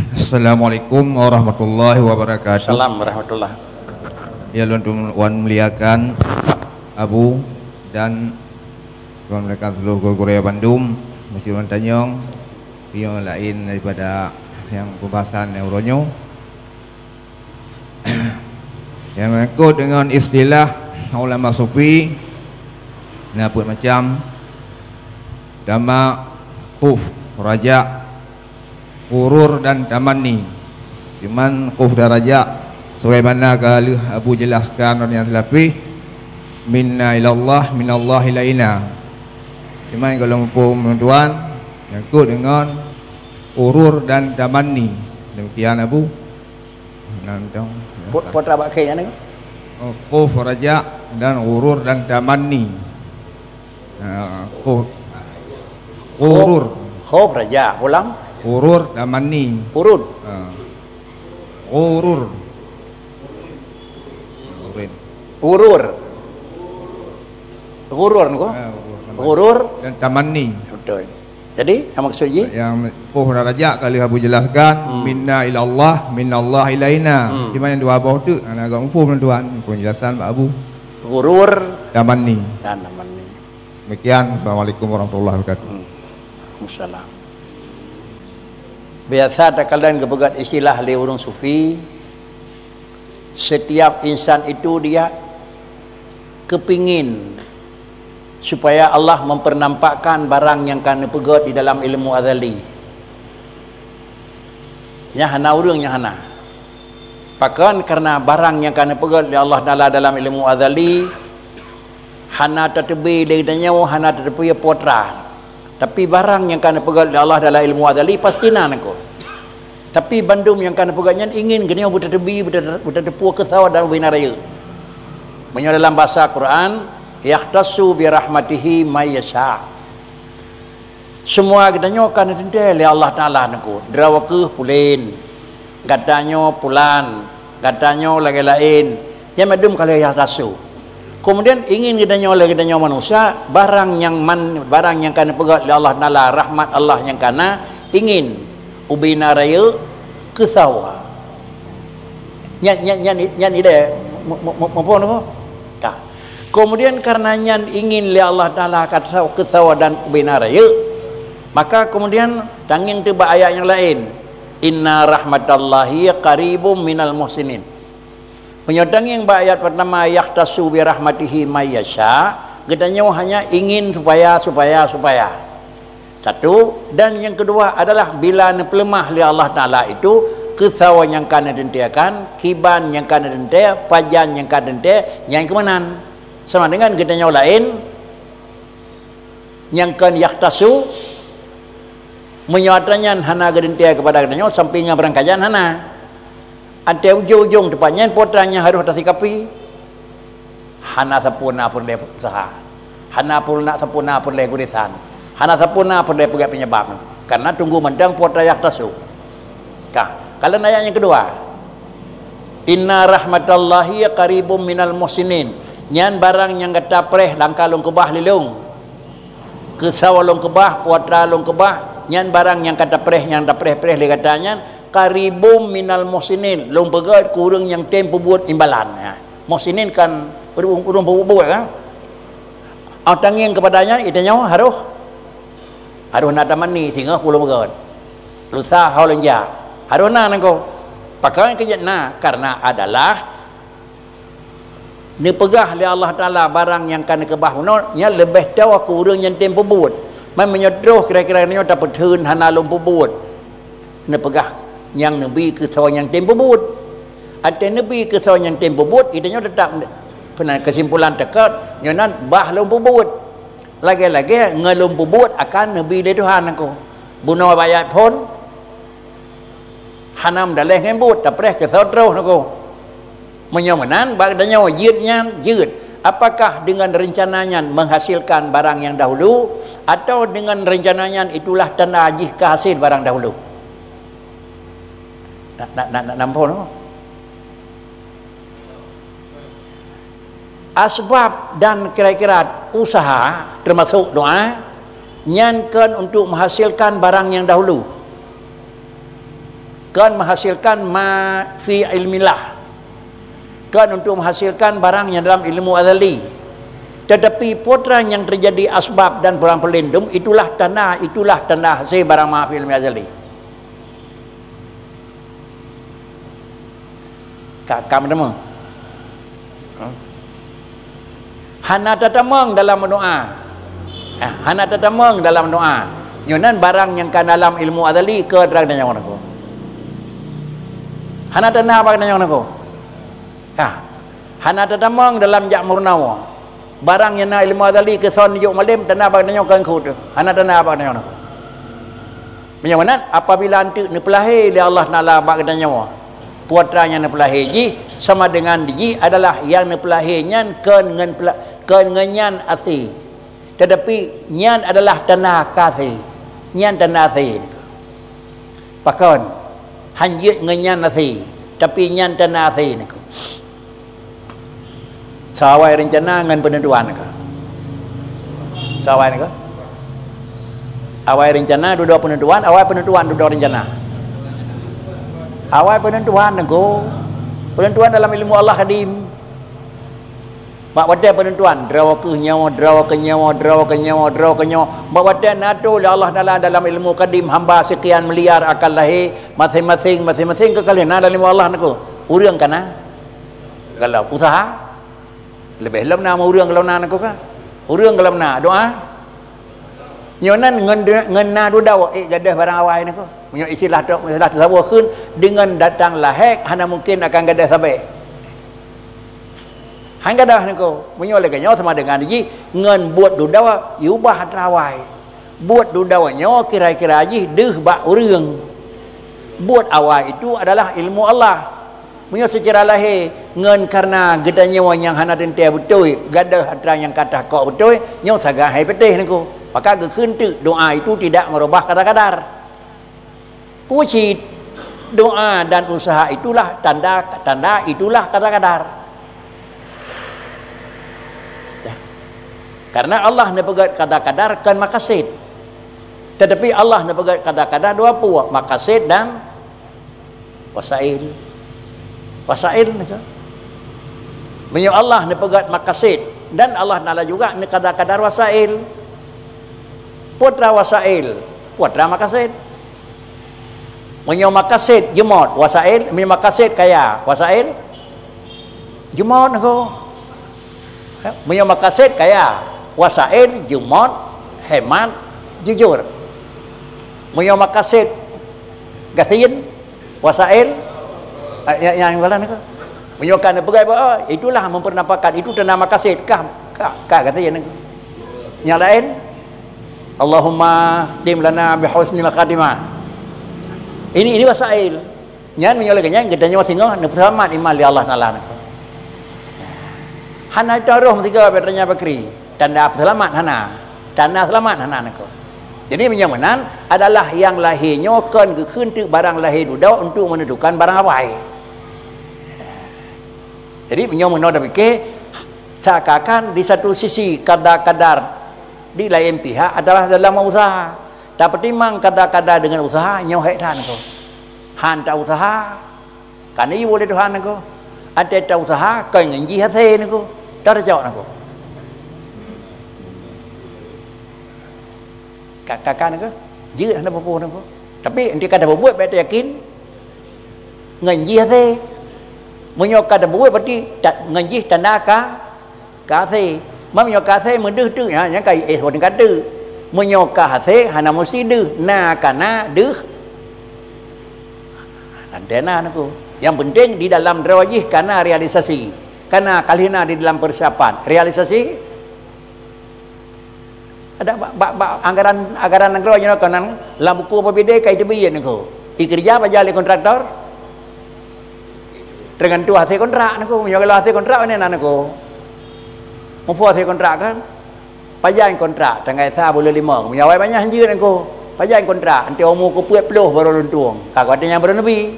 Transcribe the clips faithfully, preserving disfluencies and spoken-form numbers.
Assalamualaikum warahmatullahi wabarakatuh. Salam warahmatullah. Ya, lôn tuan muliakan Abu dan tuan muliakan seluruh guru-guru bandum, meusidang tanyong, nyang laén daripada nyang pembahasan nyang uroe nyoe. Nyang meungkot deungon istilah ulama sufi, na peuet macam, dama, khuf, raja, ghurur dan tamanni. Cuman khuf dan raja, sebagaimana ka lheueh Abu jelaskan nyang teulapih, minna ilallah, minallah ilaina. Cuman kalau muphom tuan, nyangkut deungon ghurur dan tamanni. Demikian Abu. Nantong. Pot, pot abak khe nyan. Oh, khuf, raja dan ghurur dan tamanni. Ha, khuf. Ghurur. Khuf, raja, ulang. Ghurur, tamanni. Urut. Ha. Ghurur. Ghurur. Ghurur niko? Ha, ghurur, tamanni. Ghurur dan tamanni. Betul. Jadi, apa maksud jih? Nyang khuf dan raja ka lheueh Abu jelaskan, hmm, minna ilallah, minallah ilaina. Hmm. Cuma nyang dua boh tu, hana agak muphom tuan, penjelasan Pak Abu. Ghurur. Tamanni. Dan tamanni. Demikian, assalamualaikum warahmatullahi wabarakatuh. Hmm. Waalaikumsalam. Biasa takalon geupeugah istilah lé ureuëng sufi, setiap insan itu dia kepingin supaya Allah mempernampakkan barang nyang ka neupeugét di dalam ilmu azali. Nyang hana ureuëng nyang hana. Pakon? Karena barang nyang ka neupeugét lé Allah Taala dalam ilmu azali hana tateubi lé geutanyoe, hana tateupeue putra. Tapi barang nyang ka neupeugét lé Allah dalam ilmu azali pasti na nangko. Tapi bandum nyang ka neupeugét nyan ingin geutanyoe beutateubi, beuta-, beutateupeue keu sawa dan ubena rayeuk. Meunyoe dalam bahasa Quran, "Yakhtassu bi rahmatihi may yasha." Semua geutanyoe ka neuteuntèe lé Allah Taala nangko. Droe keuh pulen, gata nyoe pulan, gata nyoe lagèe laén. Nyan mandum ka lheueh yakhtassu. Kemudian ingin geutanyoe lé geutanyoe manusia, barang nyang man-, barang nyang ka neupeugét lé Allah Taala, rahmat Allah nyang ka na, ingin ubena rayeuk keu sawa. Nyan, nyan, nyan, nyan idéh mu-, mu-, mu-, muphom niko? Ka. Kemudian karena nyan ingin lé Allah Taala ka sawa, keu sawa dan ubena rayeuk, maka kemudian tangieng teuh bak ayat nyang laén, "Inna rahmatallahi qaribum minal muhsinin." Meunyoe tangieng bak ayat pertama, "Yakhtassu bi rahmatihi may yasha," geutanyoe hanya ingin supaya, supaya, supaya. Satu, dan nyang keudua adalah bila neupeuleumah lé Allah Taala itu keu sawa nyang ka neuteuntèe kan, kiban nyang ka neuteuntèe, pajan nyang ka neuteuntèe, nyan keuh meunan. Sama dengan geutanyoe laén nyang kon yakhtassu, meunyoe atra nyan hana geuteuntèe keupada geutanyoe sampoe ngon beurangkajan hana. Watèe ujong-ujong teumpat nyan, peue atra nyang harôh tasikapi? Hana sapeue na peureulèe useuha. Hana peureulèe, sapeue na peureulèe geuresan. Hana sapeue na peureulèe peugah peunyabab. Karena tunggu mantong peue atra yakhtassu. Ka, kalon ayat nyang keudua. "Inna rahmatallahi qaribum minal muhsinin." Nyan barang nyang gata preh nyang ka lôn keubah lé lôn. Keu sawa lôn keubah, peue atra lôn keubah, nyan barang nyang ka tapreh, nyang tapreh-preh lé gata nyan, qaribum minal muhsinin, lôn peugét keu ureuëng nyang tem peubuet imbalan. Ha. Muhsinin kan ureuëng, ureuëng peubuet kan? Óh tangieng keupada nyan, geutanyoe harôh, harôh na tamanni singoh peue lôn peugét. Lusa ho lôn jak. Harôh na nangko. Pakon keu jeuet na? Karena adalah neupeugah lé Allah Taala barang nyang ka neukeubah bunoe, nyan leubeh toe keu ureuëng nyang tem peubuet. Man meunyoe troh kira-kira nyoe tapeutheun hana lôn peubuet. Neupeugah nyang neubi keu soe nyang tem peubuet. Watèe neubi keu soe nyang tem peubuet, geutanyoe teutap, peunan keusimpulan teuka, nyoe nan bah lôn peubuet. Lagèe-lagèe ngon lôn peubuet akan neubi lé Tuhan nangko. Bunoe bak ayat phon, hana meudaléh ngon buet, tapreh keu soe troh nangko. Meunyoe meunan, bak tanyoe jeuet nyan, jeuet. Apakah dengan rencana nyan menghasilkan barang yang dahulu, atau dengan rencana nyan itulah tanda jih ka hasil barang dahulu? Nak, nak, nak, nak nampak, no? Asbab dan kira-kira usaha, termasuk doa, nyan kon untuk menghasilkan barang yang dahulu. Kon menghasilkan ma fi ilmillah. Kon untuk menghasilkan barang yang dalam ilmu azali. Tetapi putra yang terjadi asbab dan pulang pelindung, itulah tanda, itulah tanda hasil barang ma fi ilmi azali. Ka, ka meuteumé? Hana tatamong dalam doa. Ah, hana tatamong dalam doa. Nyoe nan barang nyang ka dalam ilmu azali keu droe geutanyoe nyoe. Hana tanda bak geutanyoe nyoe. Ah, hana tatamong dalam jak meurunoe. Barang nyang na ilmu azali keu son jok malem tanda bak geutanyoe keu eungkôt. Hana tanda bak geutanyoe nyoe. Meunyoe meunan, apabila anteuk neupeulahé lé Allah Taala bak geutanyoe, putra nyang neupeulahé jih sama dengan jih adalah nyang neupeulahé nyan kon ngon peula-, kon ngon nyan asé. Tetapi nyan adalah tanda ka asé. Nyan tanda asé niko. Pakon? Han jeuet ngon nyan asé, tapi nyan tanda asé niko. Soe awai reuncana ngon peunentuan ka? Soe awai niko? Awai reuncana dudoe peunentuan, awai peunentuan dudoe reuncana. Awai peunentuan niko. Peunentuan dalam ilmu Allah kadim. Bak watée peunentuan, droe keuh nyoe, droe keuh nyoe, droe keuh nyoe, droe keuh nyoe. Bak watée na tuléh lé Allah Taala dalam ilmu kadim hamba sekian miliar akan lahé, maséng-maséng, maséng-maséng keuh ka lheueh na dalam ilmu Allah niko. Ureuëng ka na? Kalau usaha, leubeh lom na ureuëng kalau na niko ka. Ureuëng kalau na doa. Nyoe nan ngon, ngon na dudoe, eh, gadôh barang awai niko. Meunyoe istilah tu, istilah tasawuf kheun, deungon datang lahé hana mungkin akan gadôh sabé. Han gadôh niko. Meunyoe lagée nyoe sama dengan jih ngon buet dudoe yubah atra awai. Buet dudoe nyoe kira-kira jih deuh bak ureuëng. Buet awai itu adalah ilmu Allah. Meunyoe seucara lahé ngon kareuna geutanyoe nyang hana teuntée beutôi, gadôh atra nyang ka takok beutôi, nyoe sagai hai peutéh niko. Maka geukheun teuk doa itu tidak merubah kata kadar. Peue cit? Doa dan usaha itulah tanda, tanda itulah kata kadar. Ya. Karena Allah neupeugét kata kadar kon makasid. Tetapi Allah neupeugét kata kadar dua peue, makasid dan wasail. Wasail niko. Meunyoe Allah neupeugét makasid dan Allah Taala juga neukada-kadar wasail. Putra wasail, putra makasid. Meunyoe makasid jeumot wasail, meunyoe makasid kaya wasail jeumot niko. Meunyoe makasid kaya wasail jeumot, hemat, jujur. Meunyoe makasid gasien, wasail, eh, nyang, nyang salah niko. Meunyoe ka neupeugah bahwa itulah mempernampakkan itu tanda makasid kah, kah, kah gasien niko. Nyang laén, Allahumma khtim lana bi husnil khatimah. Ini, ini wasail. Nyan meunyoe lagée nyan geutanyoe singoh neupeuseulamat iman lé Allah Taala niko. Hana taroh meusigoe bak tanya bakri. Tanda peuseulamat hana. Tanda seulamat hana niko. Jadi meunyoe meunan adalah nyang lahé nyoe kon geukheun teuk barang lahé dudoe untuk menentukan barang awai. Jadi meunyoe meunoe tapike seakan-akan di satu sisi kada-kadar di laén pihak adalah dalam usaha. Tapeutimang kada-kada deungon usaha nyoe hék that niko. Han ta usaha, ka neuyue lé Tuhan niko. Até ta usaha kon ngon jih hasé niko. Ta tacok niko. Ka, ka, ka niko. Jeuet hana peue-peue niko. Tapi até ka tapeubuet bék tayakin ngon jih hasé. Meunyoe ka tapeubuet berarti ta-, ngon jih tanda ka Ka hasé. Meunyoe ka hasé meudeuh teuk, ha, nyang ka éh watée ka teuk. Meunyoe ka hasé hana meusti deuh, na ka na deuh. Antena niko. Nyang penting di dalam droe jih ka na realisasi. Ka na ka lheueh na di dalam persiapan. Realisasi ada bak, bak, bak anggaran, anggaran nanggroe nyoe keunan lam buku apabidée ka iteubiet niko. Ikeureuja pajan lé kontraktor. Teugantung hasé kontrak niko. Meunyoe hasé kontrak, na niko. Muphom hasé kontrak kan? Pajan kontrak, tanggai sa buleuen limong. Meunyoe awai banyak hanjeuet niko. Pajan kontrak, anté umu kupeuet ploh baru lôn tueng. Ka kuaté nyang baru neubi.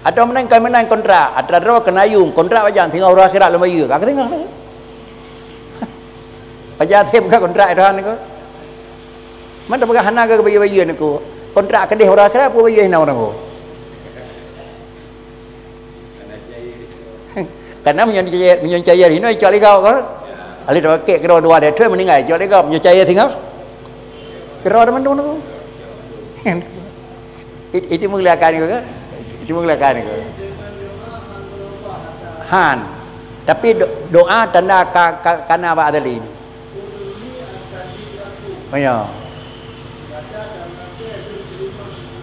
Atawa meunan ka meunan kontrak, atra droe keuneuk ayong, kontrak pajan singoh uroe akhirat lôn bayeue. Ka keudeungoe niko. Pajan hasé buka kontrak Tuhan niko. Man tapeugah hana geubayeue-bayeue niko. Kontrak keudeh uroe akhirat peue bayeue hina ureuëng ko. Karena meunyoe cair, meunyoe cair hinoe cok lé gob kan. Ahli tapakék keudroe dua lhèe thon meuninggai cok lé gob, meunyoe cair singoh. Keudroe teuma tu. It-, itu menggelakkan ke? Itu menggelakkan ke? Han. Tapi do-, doa tanda ka, ka, kana bak azali. Oh, ya.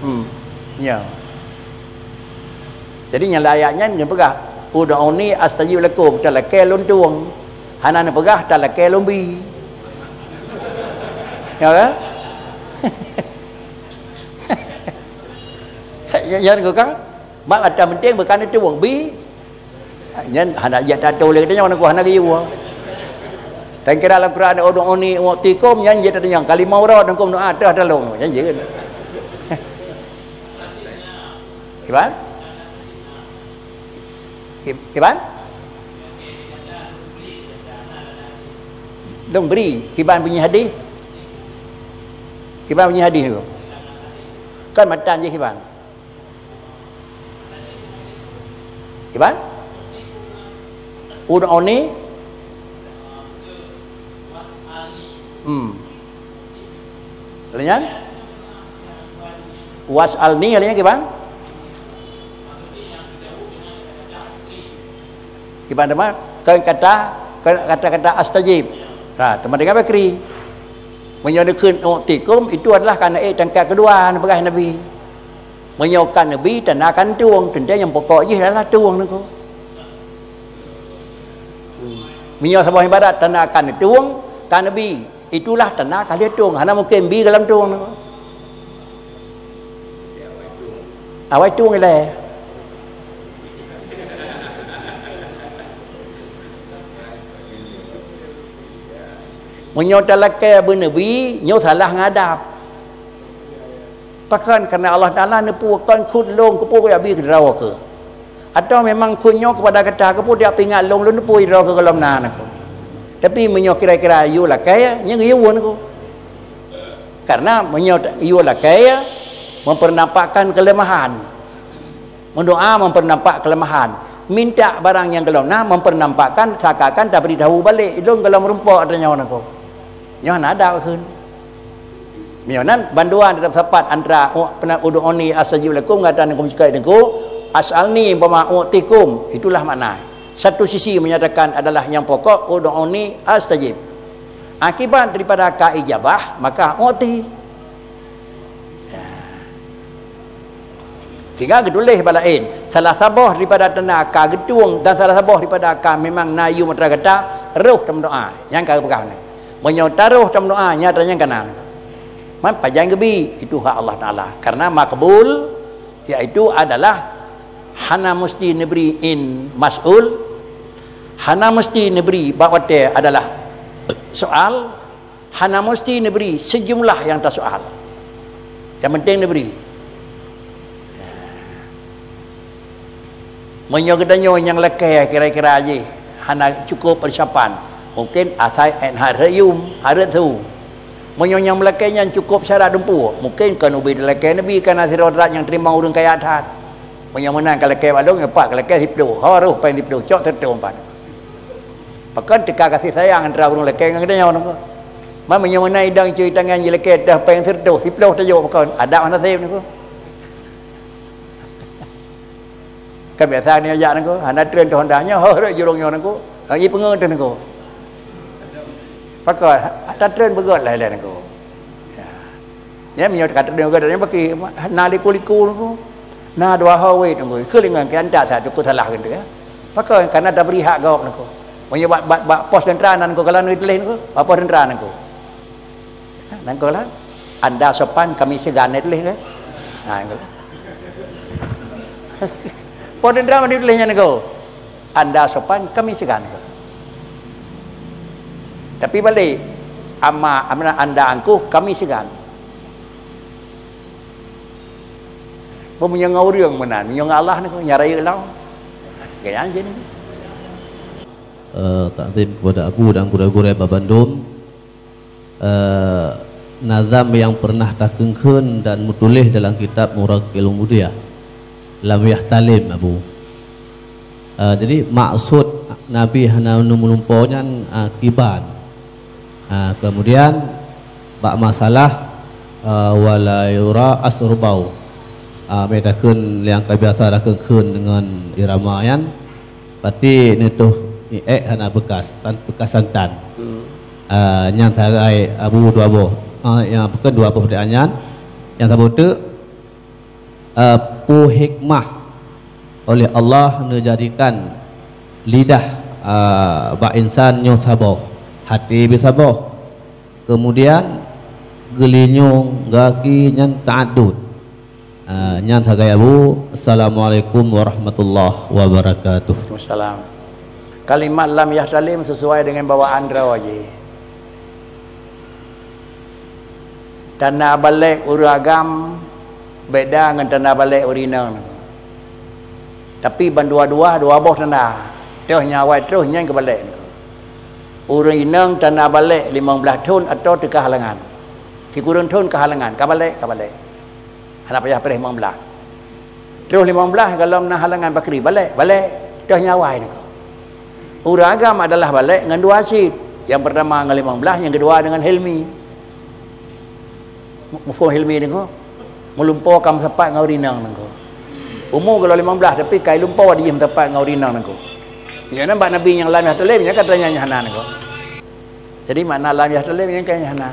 Hmm. Ya. Jadi nyang layaknya neupeugah, "Ud'uni astajib lakum," talakée lôn tueng. Hana neupeugah talakée lôn bi. Ya kan? Ya, ya, kan? Mak kata penting bukan itu wong bi. Nyan hana jak tato lé geutanyoe nangku hana geuyue. Tan kira lam Quran, "Ud'uni u'tikum," nyan jeuet tatanyong kalimah uroe nangku doa teuh talong. Nyan jeuet. Kiban? Ki-, kiban? Dong bri, kiban bunyi hadis. Kiban bunyi hadis tu. Kan matan je kiban. Kiban? Ud'uni. Hmm. Lalu nyan? Was'alni, lalu nyan kiban? Kiban teuma? Kan kata, kan kata-kata astajib. Ha, teuma dengan bakri. Meunyoe dikheun u'tikum, itu adalah kana ék tangkat keudua, neupeugah Nabi. Meunyoe ka neubi, tanda ka neutueng. Teuntée nyang pokok jih adalah tueng nangku. Meunyoe saboh ibarat tanda ka neutueng, ka neubi, itulah tanda ka lheueh tueng. Hana mungken bi goh lom tueng nangku. Awai tueng ilée. Meunyoe talakée beuneubi, nyoe salah ngadab. Pakon? Karena Allah Taala neupeu kon kheun lôn keupeue kujak bi keudroe keuh. Atawa memang kheun nyoe keupada gata keupeue kujak peuingat lôn, lôn neupeu droe keuh goh lom na nangku. Tapi meunyoe kira-kira yue lakée, nyan geuyue nangku. Karena meunyoe yue lakée, mempernampakkan kelemahan. Meudoa mempernampakkan kelemahan. Minta barang nyang goh lom na mempernampakkan seakan-akan taberitahu balek, lôn goh lom rumpok tanyoe nangku. Nyoe hana ada kheun. Meunyoe nan bandua tetap sapat antara u-, pena-, "Ud'uni astajib lakum," gata nangku meucukée nangku, "As'alni umpama u'tikum," itulah makna. Satu sisi menyatakan adalah nyang pokok, "Ud'uni astajib." Akibat daripada ka ijabah, maka u'ti. Ya. Tinggai geutuléh bak laén. Salah saboh daripada tanda ka geutueng dan salah saboh daripada ka memang na yue meutra gata, roh tameudoa. Nyang ka geupeugah nyan. Meunyoe taroh tameudoa, nyata nyang kana. Man pajan geubi, itu hak Allah Taala. Karena makbul, yaitu adalah hana meusti neubri in mas'ul, hana meusti neubri bak watée adalah soal, hana meusti neubri sejumlah nyang tasoal. Nyang penting neubri. Meunyoe geutanyoe nyang lakée kira-kira jih hana cukup resapan, mungken asai 'et hareuem, hareuem su. Meunyoe nyang meulakée nyan cukup syarat dumpeue, mungken kon ubit lakée Nabi kana sidroe that nyang teurimong ureuëng kaya that. Meunyoe meunan ka lakée bak lôn, nyoe pat ka lakée siploh, ho roh péng siploh, cok sireutoh umpat. Pakon teuka kasih sayang antara ureuëng lakée ngon geutanyoe nangku. Man meunyoe meunan idong cuy tangan jilakée teuh péng sireutoh, siploh tajok pakon, adak hana sép nangku. Kan biasa ni ajak nangku, hana treun teuh Honda nyoe, ho rot jurong nyoe nangku. Ha, i peungeut teuh nangku. Pakon, ata treun beugöt lah ilée nangku. Ya. Ya, meunyoe ka treun beugöt, nyan baki, na liku-liku nangku. Na dua ho wét nangku. Keu lingon keu anta sa teungku salah keu nangku, ya. Pakon, karena tabri hak gob nangku. Meunyoe bak, bak, bak pos tentara nan nangku, kalau nangku tuléh nangku, bak pos tentara nangku. Nangko lah. Anda sopan, kami segan, dia tulis kan? Ha, nangko lah. Pos dendam dia tulis nyan nangko. Anda sopan, kami segan. Tapi balik, ama, amna anda angkuh, kami segan. Meunyoe ngon ureuëng meunan, meunyoe ngon Allah nangko, nyan rayeuk lom. Gaya je ni. Eh, takzim kepada Abu dan gurée-gurée babandum. Eh, nazam yang pernah takheun-kheun dan meutuléh dalam kitab Muraqqil Ubudiyah, Lam Yahtalim, Abu. Ah, jadi maksud Nabi hana meulumpo nyan, ah, kiban. Ah, kemudian bak masalah, ah, wala yura asrubau. Ah, meutakheun nyang ka biasa takheun-kheun deungon irama nyan, berarti neutoh iék hana bekas, san-, bekas santan. Hmm. Ah, nyan sagai Abu dua boh. Ah, nyang bukan dua boh di anyan. Nyang saboh teuk, eh, peue hikmah oleh Allah neujadikan lidah, eh, bak insan nyoe saboh, hati pih saboh. Kemudian geulinyueng gaki nyan ta'addud. Eh, nyan sagai Abu. Assalamualaikum warahmatullahi wabarakatuh. Waalaikumsalam. Kalimat lam yahtalim sesuai dengan bawaan droe jih. Tanda balek ureuëng agam beda ngon tanda balek ureuëng inong. Tapi ban dua-dua, dua boh tanda. Troh nyang awai troh nyan keu balek. Ureuëng inong tanda balek limong blaih thon atau teuka halangan. Sikureueng thon ka halangan, ka balek, ka balek. Hana payah preh limong blaih. Troh limong blaih, golom na halangan pakri, balek, balek. Troh nyang awai niko. Ureuëng agam adalah balek ngon dua cit. Nyang pertama ngon limong blaih, nyang keudua deungon hilmi. Mu-, muphom hilmi niko? Meulumpo ka meusapat ngon ureuëng inong niko. Umu golom limong blaih, tapi kai lumpo dijih meusapat ngon ureuëng inong niko. Nyan bak Nabi nyang lam yahtalim, nyan ka tanya nyang hana niko. Jadi makna lam yahtalim nyan kan nyang hana.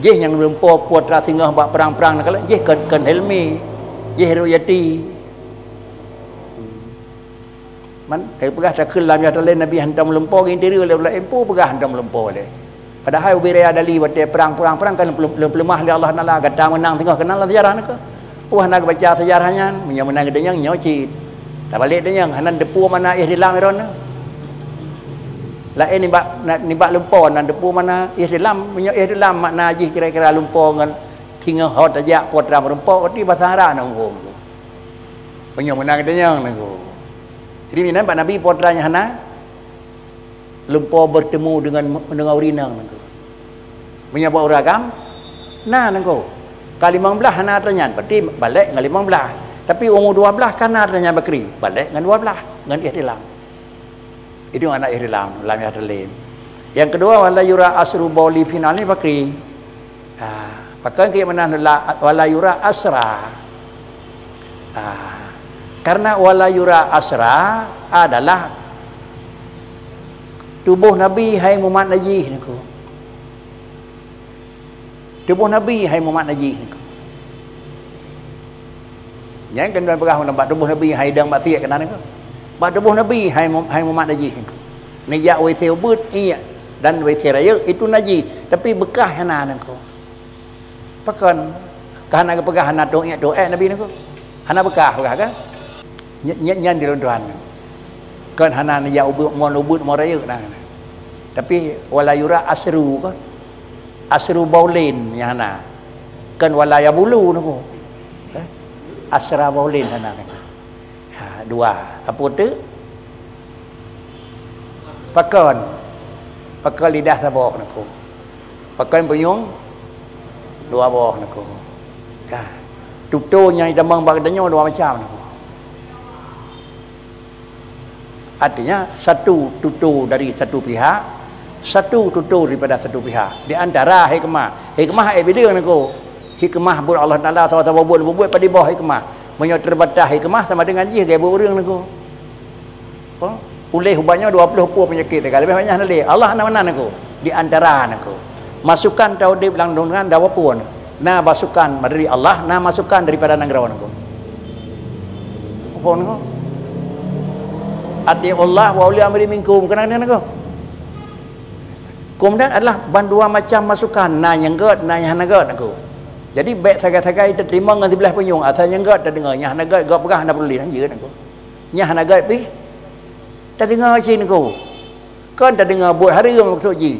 Jih nyang lumpo putra singoh bak perang-perang niko, jih kon, kon hilmi. Jih ru'yati. Man, tapi peugah takheun lam yahtalim Nabi hantom lumpo, geuntiri lé ulama, peue peugah hantom lumpo lé. Padahai ubé raya Dali watée perang-perang-perang kan leupeuleu-, leupeuleumoh lé Allah Taala, gata meunang singoh keunan lam sejarah niko. Peue hana geubaca sejarah nyan, meunyoe meunan geudeungoe nyoe cit. Tabalek deungoe, hana teupeue makna ihtilam droeneuh. Laén nibak, na-, nibak lumpo nan teupeue makna ihtilam, meunyoe ihtilam makna jih kira-kira lumpo ngon singoh ho tajak putra meureumpok, berarti basa Arab na huköm. Meunyoe meunan geudeungoe niko. Jadi meunan bak Nabi putra nyang hana lumpo bertemu dengan, dengan ureuëng inong niko. Meunyoe bak ureuëng agam, na niko. Ka limong blaih hana atra nyan, berarti balek ngon limong blaih. Tapi umu dua blaih ka na atra nyan bakri, balek ngon dua blaih, ngon ihtilam. Itu makna ihtilam, lam yahtalim. Nyang keudua, wala yura asru bauli final ni bakri. Ha, pakon keu meunan la, wala yura asra. Ha, karena wala yura asra adalah tuboh Nabi hai mumat najih niko. Tuboh Nabi hai mumat najih niko. Nyang keuneuk peugah bak tuboh Nabi hai dang maksiat keunan niko. Bak tuboh Nabi hai mu-, hai mumat najih niko. Neujak WC ubeut, iya, dan WC rayeuk itu najih, tapi beukah hana niko. Pakon? Ka hana geupeugah hana tueng iék tueng ék Nabi niko. Hana beukah peugah kan? Ny-, ny-, nyan di lôn tuan. Kon hana neujak ubeut, mon ubeut, mon rayeuk na. Tapi wala yura asru kan? Asru baulin nyang hana. Kon wala yabulu niko. Eh? Asra baulin hana niko. Ha, dua. Apa tu? Pakon. Pakon lidah saboh niko. Pakon punyueng dua boh niko. Ka. Tutoe nyang jitamong bak geutanyoe dua macam niko. Artinya, satu tutoe dari satu pihak, satu tutoe daripada satu pihak. Di antara hikmah. Hikmah ék bideueng niko. Hikmah buet Allah Taala saboh-saboh buet, buet padum boh hikmah. Meunyoe teubatas hikmah sama dengan jih gaya buet ureuëng niko. Apa? Uléh ubat nyoe dua ploh pue peunyakét teuka, leubeh banyak hana lé. Allah na meunan niko. Di antara niko. Masukan teuh udeb lam lingkungan dua pue. Na masukan dari Allah, na masukan daripada nanggroe niko. Apa niko? Atiullah wa ulil amri minkum, keunan niko. Kemudian adalah ban dua macam masukan, na nyang gét, na nyang hana gét niko. Jadi bék sagai-sagai teurimong ngon siblaih punyueng, asai nyang gét tadeungoe, nyang hana gét gét peugah hana peureulee, hana jeuet niko. Nyang hana gét pih tadeungoe cit niko. Kon tadeungoe buet hareuem maksud jih.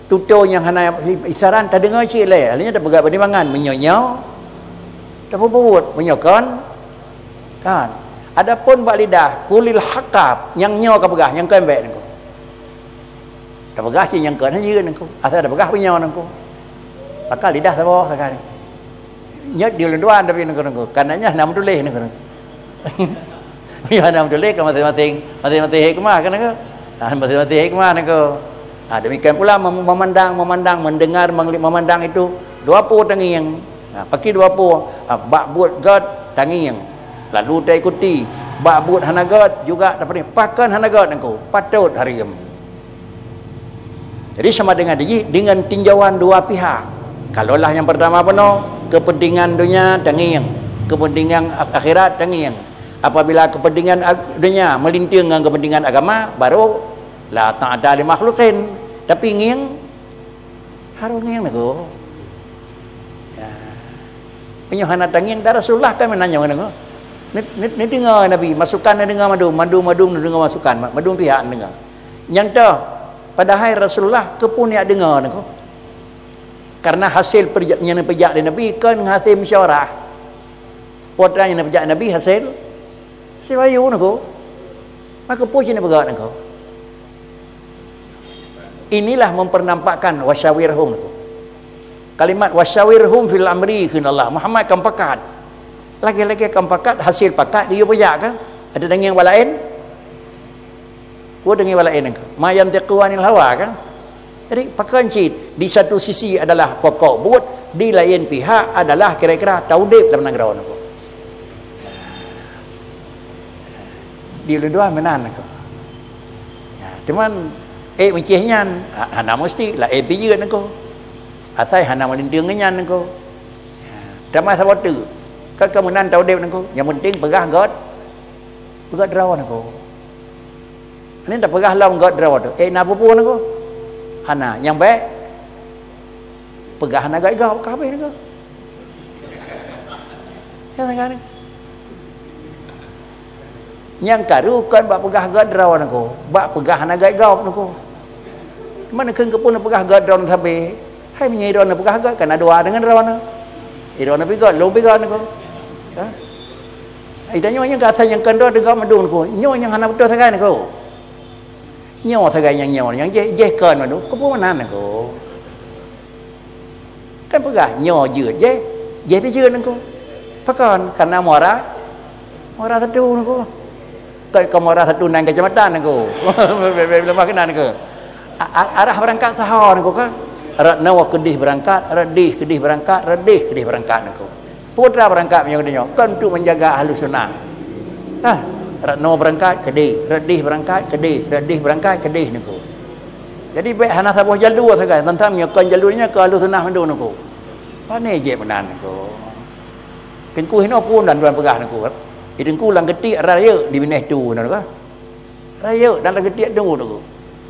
Tutoe nyang hana isaran tadeungoe cit lé. Akhirnya tapeugah bak timbangan meunyoe nyoe tapeubuet, meunyoe kon kan. Adapun bak lidah, kulil hakab, nyang nyoe ka peugah, nyang kon bék niko. Tapeugah cit nyang kon hana jeuet niko. Asai tapeugah meunyoe niko. Maka lidah saboh sagai. Nyoe di lôn tuan tapi niko-niko. Karena nyan hana meutuléh niko-niko. Meunyoe hana meutuléh ka maséng-maséng, maséng-maséng hikmah kan, nangko? Ha, maséng-maséng hikmah, nangko? Ha, demikian pula mem-, memandang, memandang, mendengar, mengli-, memandang itu dua po tangieng. Ha, pakri dua po, ha, bak buet gét tangieng. Lalu taikuti, bak buet hana gét juga tapeurintah. Pakon hana gét, nangko? Patot hareuem. Jadi sama dengan di-, dengan tinjauan dua pihak. Kalaulah yang pertama bunoe, kepentingan dunia tangieng, kepentingan ak-, akhirat tangieng. Apabila kepentingan ag-, dunia melinteung ngon kepentingan agama, baru la ta'ata li makhluqin. Tapi ngieng, harus ngieng, nangko. Ya. Meunyoe hana tangieng, dan Rasulullah kan meunan nyoe, nangko. Ni, ni, ni deungoe Nabi, masukan ni deungoe mandum, mandum, mandum ni deungoe masukan, ma-, mandum pihak ni deungoe. Nyang toh, padahai Rasulullah keupeue neujak deungoe, nangko. Karena hasil perja-, nyang neupeujak lé Nabi kon hasil musyawarah. Peue nyang neupeujak Nabi hasil, hasil wahyu, nangko. Maka peue cit neupeugah, nangko. Inilah mempernampakkan wasyawirhum, nangko. Kalimat wasyawirhum fil amri kheun Allah. Muhammad kan pakat. Lagèe-lagèe kan pakat, hasil pakat dia peujak kan? Ada tangieng bak laén? Peue tangieng bak laén, nangko? Ma yantiqu anil hawa kan? Jadi, pakon cit, di satu sisi adalah pokok buet, di laén pihak adalah kira-kira taudép lam nanggroe, nangko. Di ulôn dua meunan, nangko. Ya, cuman, eh, meucih nyan, ha-, hana musti, laén pih jeuet, nangko. Asai hana meulinteung ngon nyan, nangko. Ya, tamah saboh teuk. Ka, ka meunan taudép, nangko. Nyang penting peugah gét, peugah droe, nangko. Nyan tapeugah lom gét droe teuh. Eh, na peue-peue, nangko? Hana, nyang bèk peugah hana gét gob, ka habéh, nangko. Ya, nangko. Nyang karu kon bak peugah gét droe, nangko, bak peugah hana gét gob, nangko. Mana kheun keupeue neupeugah gét droe sabe? Hai meunyoe droe neupeugah gét, kan na dua deungon droe. Eh, droe pih gét, lôn pih gét, nangko. Ha? Ai tanyoe nyang ka asai nyang kon droe teuh gét mandum, nangko. Nyoe nyang hana beutôi sagai, nangko. Nyoe sagai nyang nyoe, nyang jéh, jéh kon mandum. Keupeue meunan, nangko? Kan peugah, nyoe jeuet jéh, jéh pih jeuet, nangko. Pakon? Karena muara, muara satu, nangko. Kon, kon muara satu nan keucamatan, nangko. Bèk, bèk, bèk lemah keunan, nangko. A-, a-, arah beurangkat sahoe, nangko, kan? Rot noe keudéh beurangkat, rot déh keudéh beurangkat, rot déh keudéh beurangkat, nangko. Peue teuma beurangkat meunyoe keudéh nyoe? Kon untuk menjaga ahlu sunnah. Hah, rot noe beurangkat keudéh, rot déh beurangkat keudéh, rot déh beurangkat keudéh, nangko. Jadi, bèk hana saboh jalur sagai, teuntang nyoe kon jalur nyan keu ahlu sunnah mandum, nangko. Pané jeuet meunan, nangko. Teungku hinoe phon dan tuan peugah, nangko. Di Teungku lam keutik rayeuk dibinéh tu, nangko. Rayeuk dan lam keutik tu, nangko.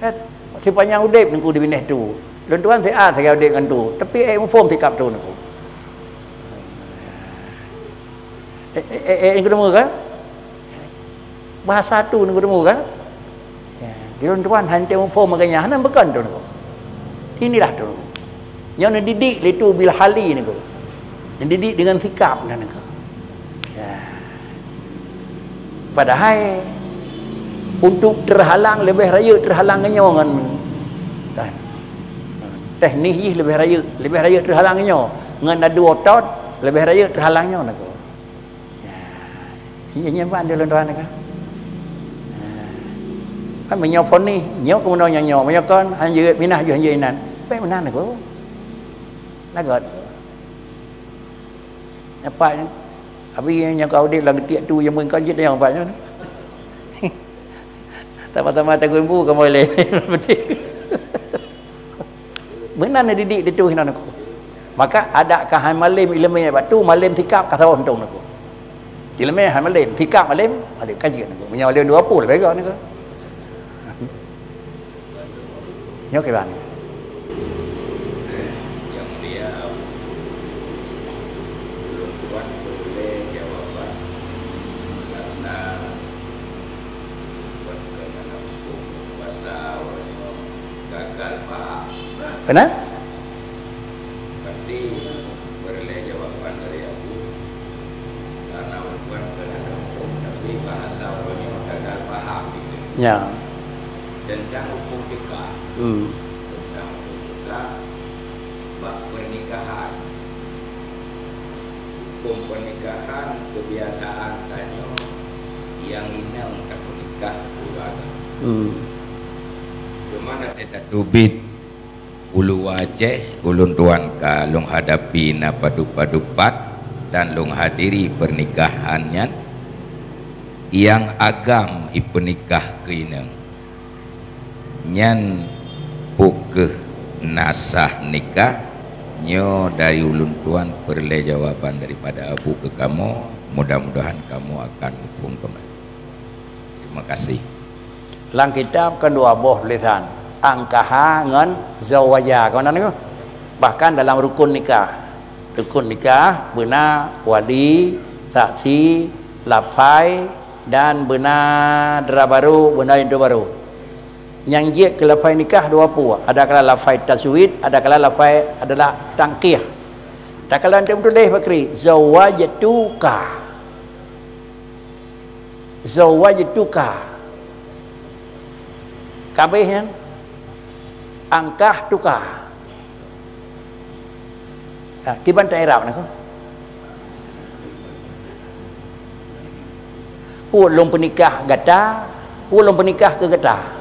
Eh, sipanyang udép, nangko, dibinéh tu. Lôn tuan siat sagai udép ngon tu. Tapi, eh, muphom sikap tu, nangko. Eh, eh, eh, eh, nangko deungö kan? Bahasa tu nangko deungö kan? Ya, di lôn tuan han teupeue muphom lagèe nyan, hana bukon tu nangko. Inilah tu nangko. Nyoe neudidik lé tu bil hali nangko. Neudidik dengan sikap nyan nangko. Ya. Padahai untuk terhalang leubeh rayeuk terhalang ngon nyoe ngon, kan. Teknik jih leubeh rayeuk, leubeh rayeuk terhalang ngon nyoe. Ngon adu otot leubeh rayeuk terhalang nyoe nangko. Ya. Iya nyan ban di lôn tuan ka. Ha. Kan meunyoe fonis, nyoe keumeunyoe nyang nyoe, meunyoe kon han jeuet minah, jeuet han jeuet inan. Bèk meunan nangko. Lagot. Nyapat nyan. Abi nyang ka udép lam geutiek tu nyang meungkot jeuet nyang pat nyan. Sama-sama tagun bu kamoe lé. Meunan didik di tu hinoe nangko. Maka adak ka hai malem ileumèe bak tu, malem sikap ka saboh untông nangko. Ileumèe hai malem, sikap malem, adak ka jeuet nangko. Meunyoe lé dua puluh bèk nangko. Nyoe kiban. Yang mulia, ulôn tuan peureulèe jawaban karena buat keunan huköm kuasa uroe nyoe gagal paham. Keunan? Berarti peureulèe jawaban dari aku. Karena ulôn tuan keunan huköm, tapi bahasa uroe nyoe gagal paham gitu. Ya. Tentang huköm fikah. Hmm. Tentang huköm fikah bak pernikahan. Huköm pernikahan kebiasaan tanyoe di Nyang inong tapeunikah ureueng agam. Hmm. Cuma na teubiet uluwa Aceh, ulôn tuan ka lôn hadapi na padub-padub pat dan lôn hadiri pernikahan nyan, nyang agam ipeunikah keu inong. Nyan peu kheueh na sah nikah? Nyoe dari ulôn tuan peureulée jawaban daripada Abu keu kamoe, mudah-mudahan kamoe akan muphom keumbali. Terima kasih. Lam kitab kan dua boh tulisan, ankaha ngon zawaja, ka meunan nyoe. Bahkan dalam rukun nikah. Rukun nikah beuna wali, saksi, lafai, dan beuna dara barô, beuna linto barô. Nyang jeuet keu lafai nikah dua peue, adakala lafai tazwid, adakala lafai adalah tangkih. Takala teutuléh bakri, zawajtuka. Zawajtuka. Kabeh nyan, angkahtuka. Ha, kiban ta i'rab nakeuh. Peue lôn peunikah gata, peue lôn peunikah keu gata.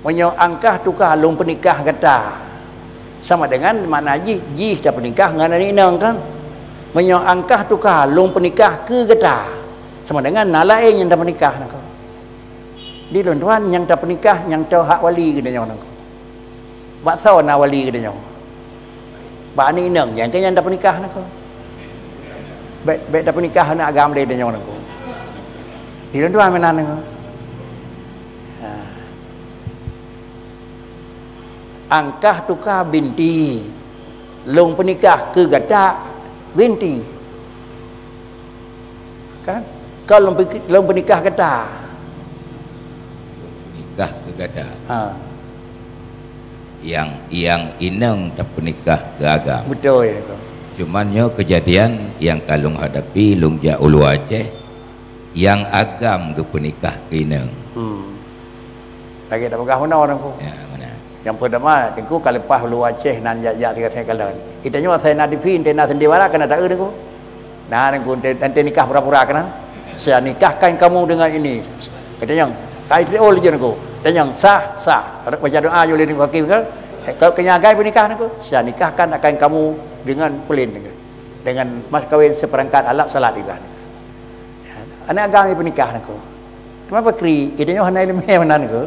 Meunyoe angkahtuka lôn peunikah gata, sama dengan makna jih, jih tapeunikah ngon aneuk inong kan. Meunyoe angkahtuka lôn peunikah keu gata, sama dengan na laén nyang tapeunikah nakeuh. Di lôn tuan nyang tapeunikah nyang toe hak wali geutanyoe nakeuh. Bak soe na wali geutanyoe? Bak aneuk inong, nyang keu nyan tapeunikah nakeuh. Bék, bék tapeunikah aneuk agam lé geutanyoe nakeuh. Di lôn tuan meunan nakeuh. Ha. Angkahtuka binti. Lôn peunikah keu gata binti. Kan? Kon lôn peuki-, lôn peunikah gata. Nikah keu gata. Ha. Nyang, nyang inong tapeunikah keu agam. Beutôi, ya, Kak. Cuman nyoe keujadian nyang ka lôn hadapi, lôn jak uluwa Aceh, nyang agam geupeunikah keu inong. Hmm. Lagée tapeugah meunoe, Teungku. Ya, meunan. Nyang peurtama, Teungku ka leupah uluwa Aceh nan jak-jak sigoe-sigoe kalon. Geutanyoe asai na dipi, enteuk na sandiwara keuneuk taeu, Teungku. Nah, Teungku, ente, ente nikah pura-pura keunan. Saya nikahkan kamu dengan ini. Geutanyoe, ka itriol je, Teungku. Geutanyoe, sah, sah. Baca doa jih lé Teungku Hakim kan. Eh, kalau keu nyang agam peunikah, Teungku, saya nikahkan akan kamu dengan peulin, Teungku. Dengan mas kawin seperangkat alat salat juga. Aneuk agam peunikah, Teungku. Teuma pakri, geutanyoe hana iéleumé meunan, Teungku.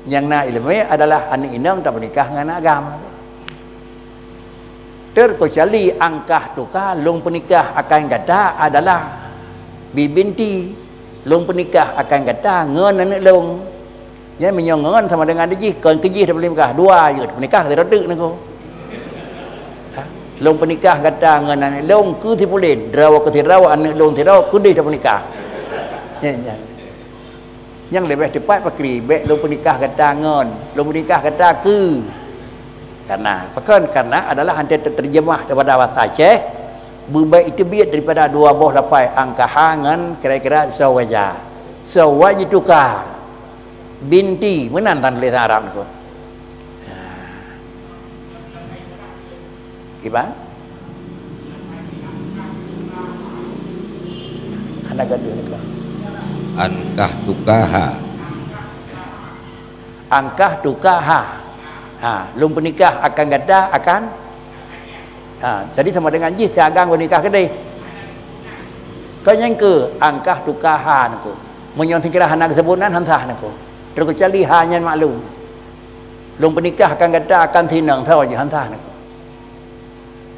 Nyang na iéleumé adalah aneuk inong tapeunikah ngon aneuk agam. Terkecuali angkahtuka lôn peunikah akan gata adalah bibinti, lôn peunikah akan gata ngon aneuk lôn. Nyan meunyoe ngon sama dengan dijih, kon keu jih tapeunikah, dua jeuet, peunikah sidroe teuk, Teungku. Ha? Lôn peunikah gata ngon aneuk lôn keu si pulen, droe keu sidroe, aneuk lôn sidroe, keudeh tapeunikah. Nyan, nyan. Nyang leubeh teupat pakri, bék lôn peunikah gata ngon, lôn peunikah gata keu. Karena, pakon? Karena adalah hana teuteurjeumah daripada bahasa Aceh, beubek iteubiet daripada dua boh lafai angkaha ngon kira-kira zawaja. Zawajtuka binti, meunan tan tulésan Arab nyoe. Kiban? Hana gadoh lagée. Angkahtukaha. Angkahtukaha. Ha, lôn peunikah akan gata, akan. Ha, jadi sama dengan jih si agam peunikah keudeh. Kon nyang keu angkahtukaha, Teungku. Meunyoe sikira hana geuseubut nan, han sah, Teungku. Terkecuali ha nyan maklum. Lôn peunikah akan gata, akan si inong, saboh jih han sah, Teungku.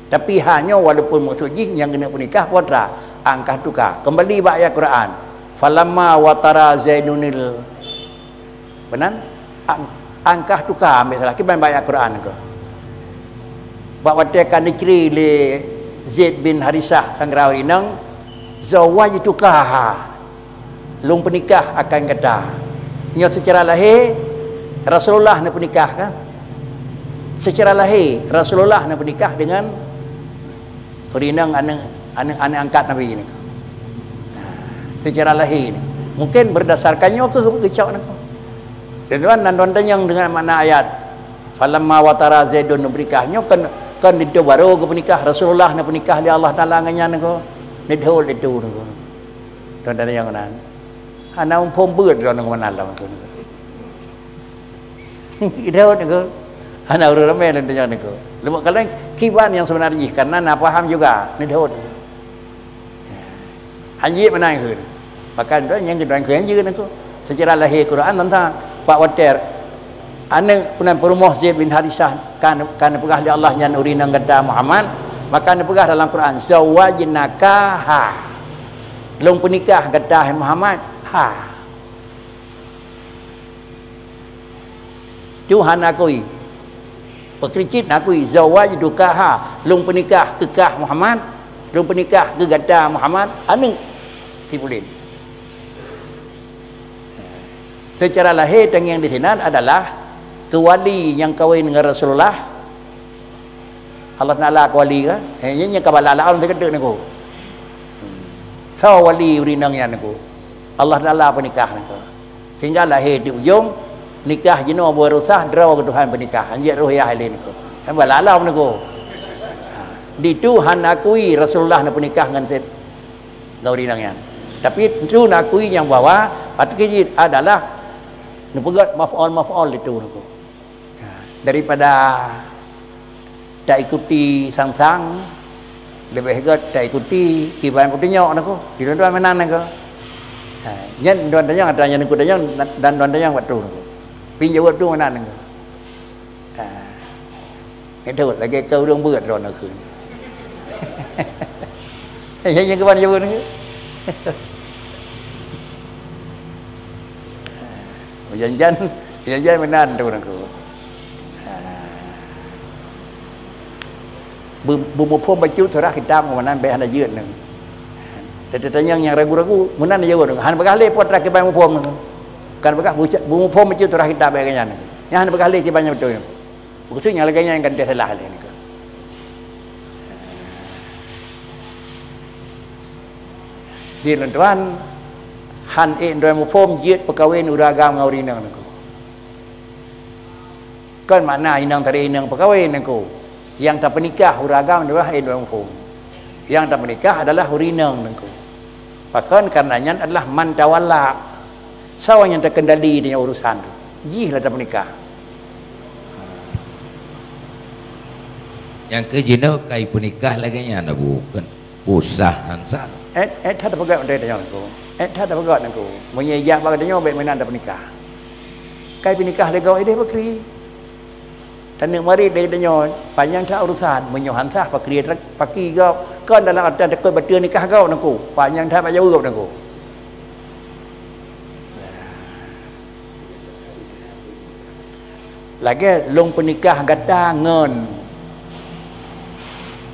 Tapi ha nyoe walaupun maksud jih nyang keuneuk peunikah putra, angkahtuka. Keumbali bak ayat Quran, "Falamma watara Zaidunil," meunan? Ang-, angkahtuka, ambil salah. Kiban bak ayat Quran keuh. Bak watée ka neutri lé Zaid bin Harisah sang rawi inong, "Zawajtukaha." Lôn peunikah akan gata. Nyoe seucara lahé, Rasulullah neupeunikah kan? Seucara lahé, Rasulullah neupeunikah dengan ureueng inong aneuk, aneuk, aneuk angkat Nabi ni. Seucara lahé ni. Mungkin berdasarkan nyoe keuh geucok nyoe. Dan tuan, nan tuan tanyong dengan makna ayat, "Falamma watara Zaidun," neupeunikah. Nyoe kan Kon linto barô geupeunikah, Rasulullah neupeunikah lé Allah Taala ngon nyan niko. Neudhôt linto niko. Tuan-tuan nyang nan. Hana muphom beuet droeneuh meunan lom niko. Neudhôt niko. Hana ureuëng ramé linto nyan niko. Leubeh kalon kiban nyang seubeuna jih, karena na paham juga. Neudhôt. Hanjeuet meunan kheun. Bahkan droe nyang keudroe kheun hanjeuet niko. Seucara lahé Quran teuntang bak watèe aneuëk peunan peurumoh Zaid bin Harisah ka, ka neupeugah lé Allah nyan ureuëng inong gata Muhammad, maka neupeugah dalam Quran, "Zawwajnakaha." Lôn peunikah gata hai Muhammad. Ha. Tuhan akui. Peukeucit akui, "Zawwajtukaha." Lôn peunikah keu kah Muhammad. Lôn peunikah keu gata Muhammad. Aneuëk. Tipulen. Seucara lahé tangieng di sinan adalah keu wali nyang kawén ngon Rasulullah. Allah Taala keu wali kan? Eh, nyan, nyan ka bala laén sigoe teuk niko. Soe wali ureuëng inong nyan niko? Allah Taala peunikah niko. Sehingga lahé di ujong nikah jinoe beurusaha droe keu Tuhan peunikah. Hanjeuet roh yah ilée niko. Kan bala laén niko. Di Tuhan akui Rasulullah neupeunikah ngon Said ngon ureuëng inong nyan. Tapi Tuhan akui nyang bahwa patut jih adalah neupeugét maf'ul-maf'ul itu niko. Ha, daripada taikuti sang-sang, leubeh gét taikuti kiban peutunyok niko. Di tuan-tuan meunan niko. Ha, nyan tuan-tuan nyang atra nyan niko dan tuan-tuan nyang waktu niko. Pin jaweueb tu meunan niko. Ha. Ngeudhôt lagée keu ureuëng beuet droeneuh kheun. Nyang, nyang keuban jaweueb niko. Janjan, janjan meunan tu niko. Ha. Beu-, beumuphom bacut surah kitab meunan bék hana jeuet niko. Teuteutanyong nyang ragu-ragu, meunan jaweueb niko. Hana bagah lé pot rakiban muphom niko. Kan bagah buca-, beumuphom bacut surah kitab bék nyan niko. Nyang hana bagah lé kiban nyang beutôi. Meukeusud nyang lagée nyan kan teusalah lé niko. Di lôn tuan, han ék droe muphom jeuet peukawen ureuëng agam ngon ureuëng inong niko. Kon makna inong tari inong peukawen niko. Nyang tapeunikah ureuëng agam adalah ék droe muphom. Nyang tapeunikah adalah ureuëng inong niko. Pakon? Karena nyan adalah man tawalla. Soe nyang takendali dengan urusan tu? Jih lah tapeunikah. Nyang keu jinoe kai peunikah lagée nyan, Abu, kan? Usah han sah. Eh, eh, that peugah deh tanyoe niko. Eh, that peugah niko. Meunyoe jak bak tanyoe bék meunan tapeunikah. Kai peunikah lé gob ideh bakri. Taneuk marit lé tanyoe, panyang that urusan. Meunyoe han sah pakri, pakri gob. Kon dalam artian takot bateue nikah gob niko. Panyang that bak jaweueb niko. Lagée lôn peunikah gata ngon.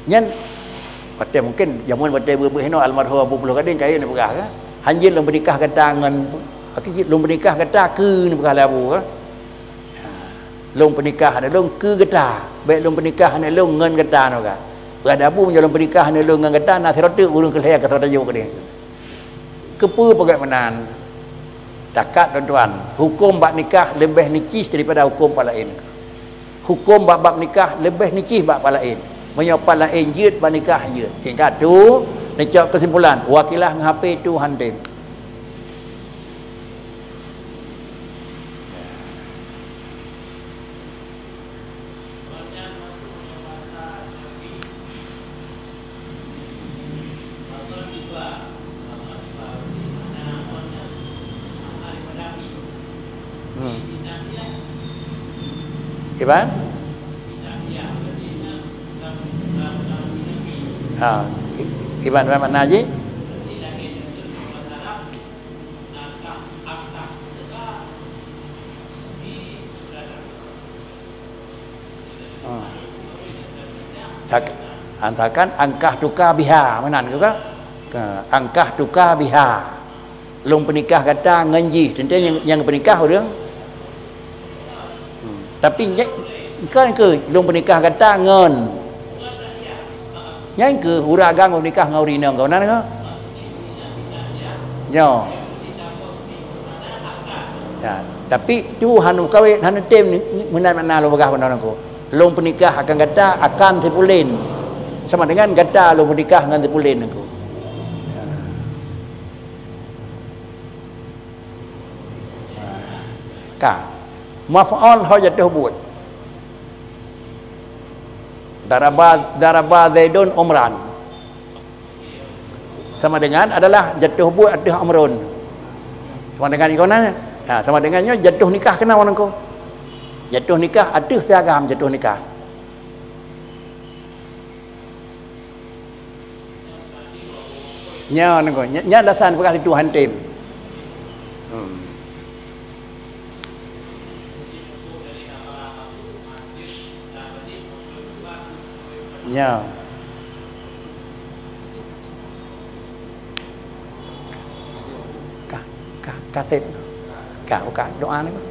Nyan, watée mungken jameun watée beuet-beuet hinoe almarhum Abu Puluh Gadeng kayém neupeugah ka, "Hanjeuet lôn peunikah gata ngon, akhé jih lôn peunikah gata keu," neupeugah lé Abu ka. Ha. "Lôn peunikah aneuk lôn keu gata, bék lôn peunikah aneuk lôn ngon gata," neupeugah. Peugah lé Abu, "Meunyoe lôn peunikah aneuk lôn ngon gata, na sidroe teuk ureuëng keu lhée ka sidroe tajok keudeh." Keupeue peugét meunan? Takat, tuan-tuan, huköm bak nikah leubeh nicis daripada huköm pat laén. Huköm bak bab nikah leubeh nicis bak pat laén. Meunyoe pat laén jeuet, bak nikah jeuet. Singkat tu, neucok keusimpulan, wakilah ngon H P Tuhan tem. Hmm. Kiban? Ha, ki-, kiban, kiban makna jih? Hmm. Tak, antakan angkahtuka biha, meunan keu ka? Ka, angkahtuka biha. Lôn peunikah gata ngon jih, teuntée nyang, nyang peunikah ureuëng. Hmm. Tapi nyan, kon keu lôn peunikah gata ngon. Nyan keuh ureuëng agam peunikah ngon ureuëng inong, kon meunan keu? Nyoe. Ya, tapi tu hana kawét, hana tem meunan makna lôn peugah meunan niko. Lôn peunikah akan gata, akan si pulen. Sama dengan gata lôn peunikah ngon si pulen aku. Ka. Maf'ul ho jatuh buet. Daraba, daraba Zaidun Umran. Sama dengan adalah jatuh buet ateueh Amrun. Sama dengan ikona. Ha, sama dengan nyoe jatuh nikah keunoe nangko. Jatuh nikah ateueh si agam jatuh nikah. Nyoe nangko. Nya, nya alasan peugah itu hantem. Hmm. Nya. Ka, ka, ka sép. Ka, buka doa ni.